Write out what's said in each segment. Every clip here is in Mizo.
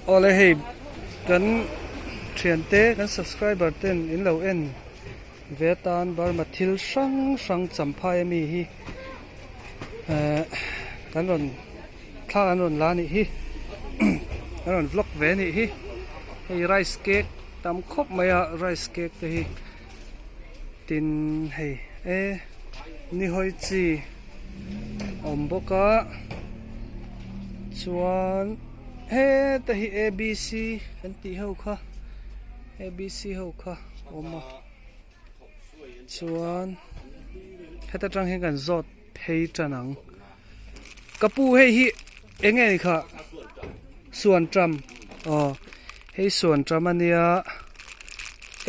Awle hei kan thiante kan subscriber ten in lo en ve atan Burma thil hrang hrang champhai ami hi ehh kan rawn thla an rawn la anih hi an rawn vlog ve anih hi hei rice cake tam khawp mai a rice cake te hi tin hei e nihawi chi a awm bawk a chuan heta hi abc kan tih ho kha abc ho kha a awm a chuan heta tang hian kan zawt phei tan ang ka pu hei hi eng nge ni kha suan tram aw hei suan tram a nia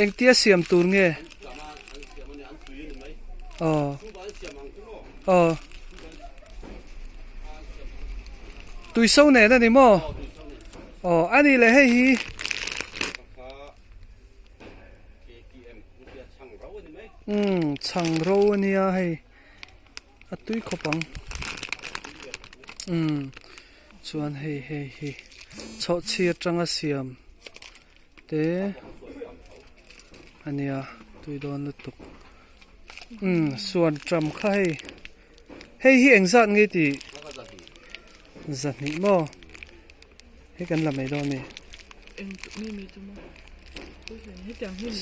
engtia siam tur nge aw aw tuiso nen a ni maw aw a nih leh hei hi. Umm chhang ro a nia hei a tui khawp ang umm chuan hei hei hi chhawhchhi atanga siam te a nia tui dawn lutuk umm suan tam kha hei hei hi engzat nge tih zahnih maw. Hei kan la mai dawn a ni.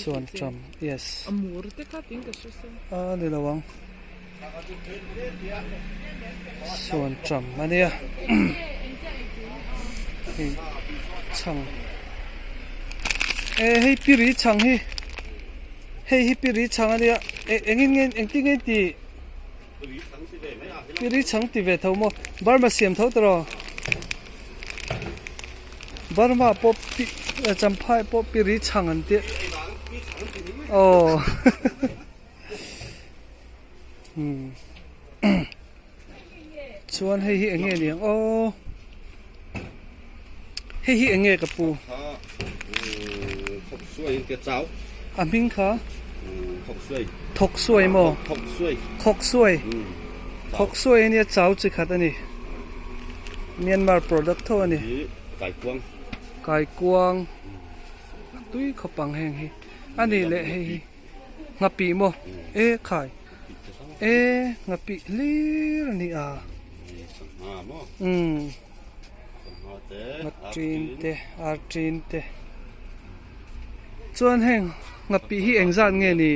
Suan ṭam yes. A ni lo ang. Suan ṭam a nia. Hei chhang. E hei piri chhang hi. Hei hi piri chhang a nia. E engin nge engtin nge ti. Piri chhang ti ve tho maw? Burma siam tho tawh Burma pawh pi Champhai pawh piri chhang an tih aw umm chuan hei hi eng nge ni ang aw hei hi eng nge ka pu a hming kha thawk suai maw thawk suai thawk suai ania chau chi khat a ni Myanmar product tho a ni kaikuang a tui khawp ang heng hi a ni leh hei hi nghapih maw e khai e nghapih hlir a ni a umm. Nghaṭin te arṭin te chuan heng nghapih hi engzat nge ni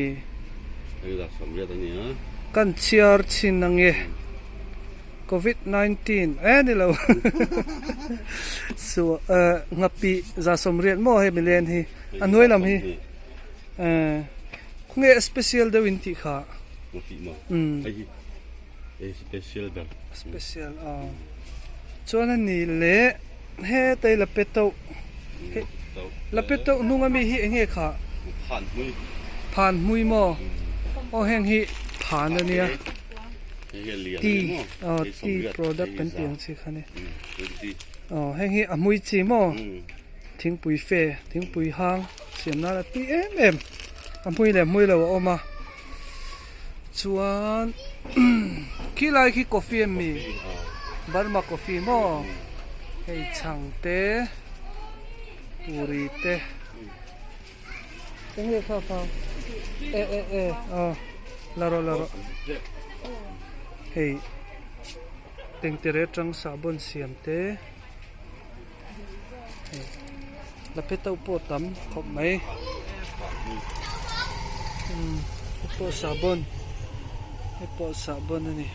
kan chhiar chhin ange covid 19 eh ni lo suah eh nghapih za sawmriat maw hei milen hi a hnuai lam hi eh khawnge special deuh in tih kha umm. Special ber. Special a. Chuan a ni leh hetai la pe tauh he la pe tauh hnung ami hi eng nge kha? Phan hmui. Phan hmui maw? Aw heng hi phan a nia. Tea aw tea product kan tih ang chi kha ni. Aw heng hi a hmui chi maw? Thingpui fe thingpui hang siam nan a tui em em. A hmui leh hmui lo a awm a. Chuan khilai khi coffee em mi Burma coffee maw hei chhang te puri te eng nge kha kha e e e aw la rawh la rawh hei tengtere atang sahbawn siam te La pe tauh pawh tam khawp mai umm hei pawh sahbawn hei pawh sahbawn a ni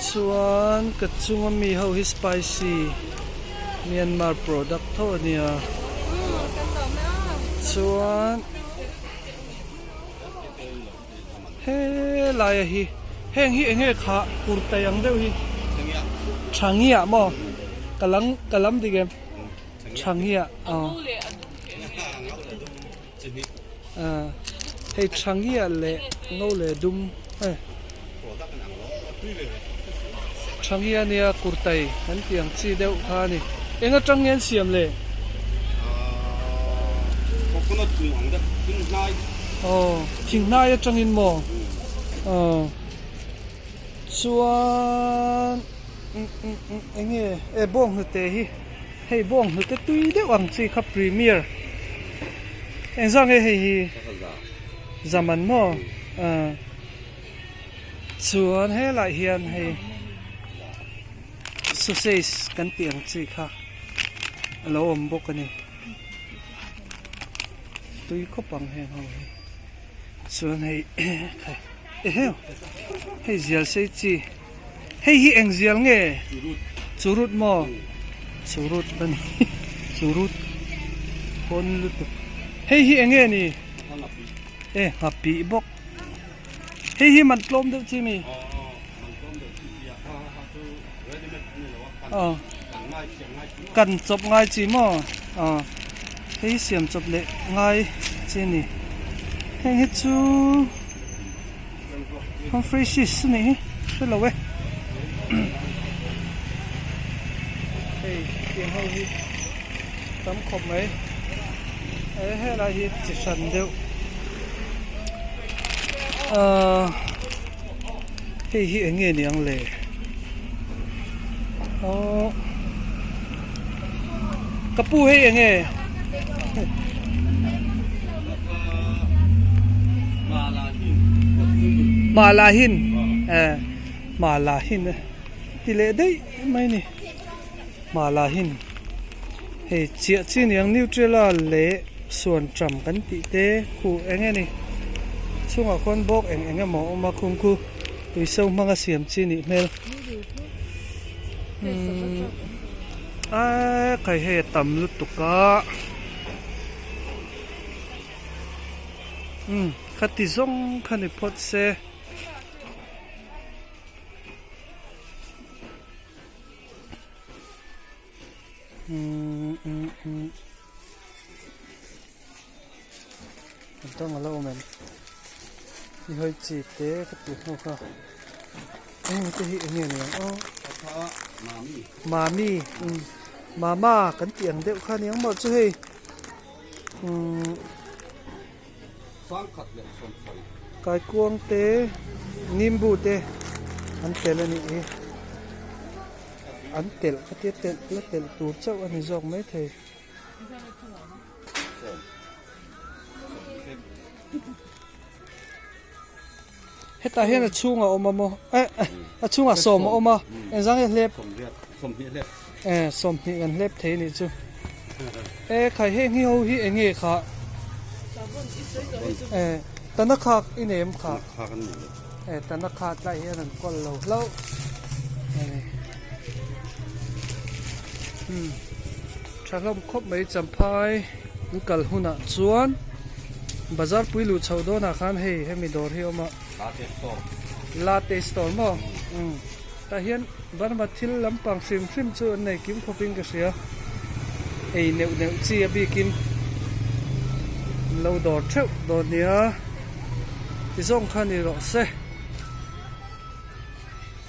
chuan ka chunga mi ho hi spicy Myanmar product tho a nia chuan Helai a hi heng hi enge kha kurtai ang deuh hi Changiah maw ka lang ka lam dik em Changiah aw hei Changiah leh ngo leh dum e Changiah nia kurtai kan tih ang chi deuh kha a ni eng atang nge an siam le. Coconut kung ang deuh thing hnai. Aw thing hnai atangin maw aw chuan eng nge e bawnghnute hi. Hei bawng hnute tui deuh ang chi kha premier. Engzah nge hei hi? Zaman maw? Chuan helaiah hian hei sausage kan tih ang chi kha a lo awm bawk a ni. Tui khawp ang heng ho hi. Chuan hei khai eheu hei zial sei chi hei hi eng zial nge churut maw churut a ni churut pawn lutuk hei hi eng nge ni e nghapih bawk hei hi man tlawm deuh chi mi aw kan chawp ngai chi maw aw hei hi siam chawp leh ngai chi a ni heng hi chu Humphreys a nih hi hre lo e hei tiang ho hi tam khawp mai e helai hi chi hran deuh ahh hei hi eng nge niang le aww ka pu hei eng nge. Malahin eh malahin a ti leh daih mai a ni malahin hei chiah chi niang nutella leh suan ṭam kan tih te khu eng nge ni chhungah khuan bawk eng eng emaw a awm a khung khu tuiso hmanga siam chi nih hmel umm aaa khai hei a tam lutuk a. Umm khati zawng kha ni phawt se. Umm umm umm a dang a lo awm em i hawi chi te ka tih hnu kha eng te hi eng nge ni ang aw mami umm mama kan tih ang deuh kha ni ang maw chu hei. Kaikuang te nimbu te an tel a nih hi an telh khatia telh la telh tur chauh a ni zawk maithei. Hetah hian a chhungah a awm a maw eh a chhungah sawm a awm a engzang nge hlep eh 20 kan hlep thei a nih chu eh khai heng hi ho hi eng nge kha eh tana khak i nei em kha eh tana khak tlai hian an kawl lo hlauh a ni umm tha hlawm khawp mai champhai an kal hunah chuan. Bazar pui luh chhoh dawnah khan hei hemi dawr hi a awm a. Latte store. Latte store maw? Umm. Tah hian Burma thil lampang hrim hrim chu an nei kim khawpin ka hria. Ei neuh neuh chi a bikin an lo dawr theuh dawn nia. Ti zawng kha ni rawh se.